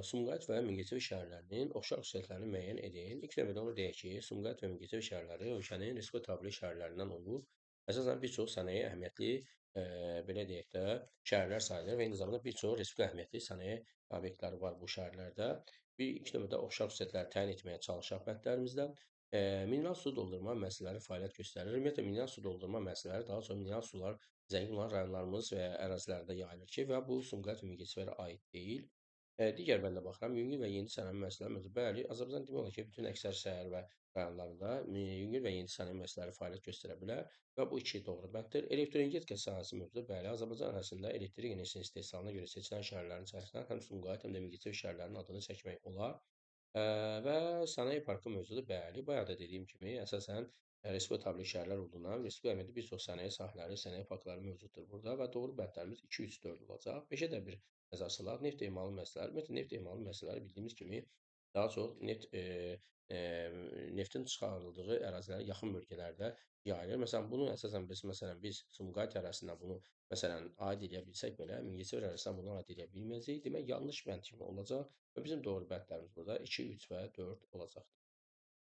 Sumqayıt və Mingəçevir şəhərlərinin oxşar xüsusiyyətlərini müəyyən edin. İlk növbədə onu deyək ki, Sumqayıt və Mingəçevir şəhərləri ölkənin respublika tabeli şəhərlərindən olub. Əsasən bir çox sənaye əhəmiyyətli, belə deyək də, şəhərlər sayılır və eyni zamanda bir çox respublika əhəmiyyətli sənaye obyektləri var bu şəhərlərdə. Bir ilk növbədə oxşar xüsusiyyətləri təyin etməyə çalışaq bəndlərimizdə. Mineral su doldurma müəssisələri fəaliyyət göstərir. Ümumiyyətlə, mineral su doldurma müəssisələri daha çox mineral sular zəngin olan rayonlarımız və ərazilərdə yayılır ki, və bu Sumqayıt və Mingəçevirə aid deyil. Digər bəndə baxıram, yüngül və yeni sənaye müəssisələri mövcud. Bəli, Azərbaycan demək olar ki, bütün əksər şəhər və rayonlarında yüngül və yeni sənaye müəssisələri fəaliyyət göstərə bilər və bu iki doğru bənddir. Elektroenergetika sahəsi mövcuddur. Bəli, Azərbaycan ərazisində elektrik enerjisinin istehsalına görə seçilən şəhərlərin içərisindən həm Sumqayıt, həm də Mingəçevir şəhərlərinin adını çəkmək olar. Və sənaye parkı mövcuddur. Bəli, bayaq da dediyim kimi, əsasən respublika tabeli şəhərlər olduğundan respublika əhəmiyyətli bir çox sənaye sahələri, sənaye parkları mövcuddur burada və doğru bəndlərimiz 2, 3, 4 olacaq. 5-ə də bir nəzər salaq. Neft emalı müəssisələri, ümumiyyətlə, neft emalı müəssisələri bildiyimiz kimi daha çox neftin çıxarıldığı ərazilərə yaxın bölgələrdə yayılır. Məsələn, bunu əsasən biz, məsələn, biz Sumqayıt ərazisindən bunu məsələn aid eləyə bilsək belə, Mingəçevir ərazisindən bunu aid eləyə bilməyəcəyik. Demək, yanlış bənd kimi olacaq və bizim doğru bəndlərimiz burada 2, 3 və 4 olacaqdır.